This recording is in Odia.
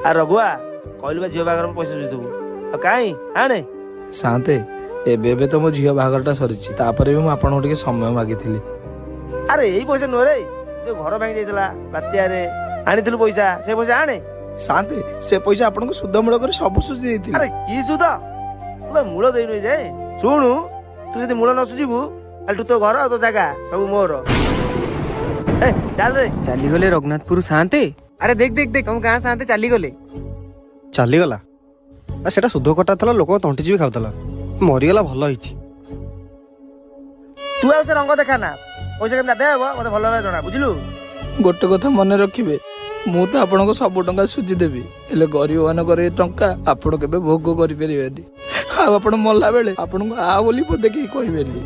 ଆଉ ରଘୁଆ, କହିଲୁ ବା ଝିଅ ବାହାଘର ପଇସା ସୁଝିଦେବୁ, ଆଉ କାଇଁ ଆଣେ। ସାନ୍ତେ, ଏବେ ଏବେ ତ ମୋ ଝିଅ ବାହାଘରଟା ସରିଛି, ତାପରେ ବି ମୁଁ ଆପଣଙ୍କୁ ଟିକେ ସମୟ ମାଗିଥିଲି। ଆରେ, ଏଇ ପଇସା ନୁହେଁ ରେ, ଯୋଉ ଘର ଭାଙ୍ଗି ଯାଇଥିଲା ବାତ୍ୟାରେ ଆଣିଥିଲୁ ପଇସା, ସେ ପଇସା ଆଣେ। ସାନ୍ତେ, ସେ ପଇସା ଆପଣଙ୍କୁ ସୁଧ ମୂଳ କରି ସବୁ ସୁଝି ଦେଇଥିଲି। ଆରେ, କି ସୁଧ? ତୁ ବା ମୂଳ ଦେଇନୁ ଯେ। ଶୁଣୁ, ତୁ ଯଦି ମୂଳ ନ ସୁଝିବୁ, କାଲିଠୁ ତୋ ଘର ଆଉ ତୋ ଜାଗା ସବୁ ମୋର। ଏ ଚାଲ ରେ। ଚାଲିଗଲେ ରଘୁନାଥପୁର ସାନ୍ତେ। ଆରେ ଦେଖ ଦେଖ ଦେଖ, ତମ ଗାଁ ସାନ୍ତେ ଚାଲିଗଲେ। ଚାଲିଗଲା? ଆ ସେଟା ସୁଧ କଟା ଥିଲା, ଲୋକଙ୍କ ତଣ୍ଟି ଚିପି ଖାଉଥିଲା। ମରିଗଲା, ଭଲ ହେଇଛି। ତୁ ଆଉ ସେ ରଙ୍ଗ ଦେଖା ନା, ପଇସା କେମିତି ଆଦାୟ ହବ ମତେ ଭଲ ଭାବେ ଜଣା, ବୁଝିଲୁ? ଗୋଟେ କଥା ମନେ ରଖିବେ, ମୁଁ ତ ଆପଣଙ୍କ ସବୁ ଟଙ୍କା ସୁଝିଦେବି, ହେଲେ ଗରିବ ମାନଙ୍କର ଏ ଟଙ୍କା ଆପଣ କେବେ ଭୋଗ କରିପାରିବେନି। ଆଉ ଆପଣ ମଲା ବେଳେ ଆପଣଙ୍କୁ ଆ ବୋଲି ପଦେ କେହି କହିବେନି।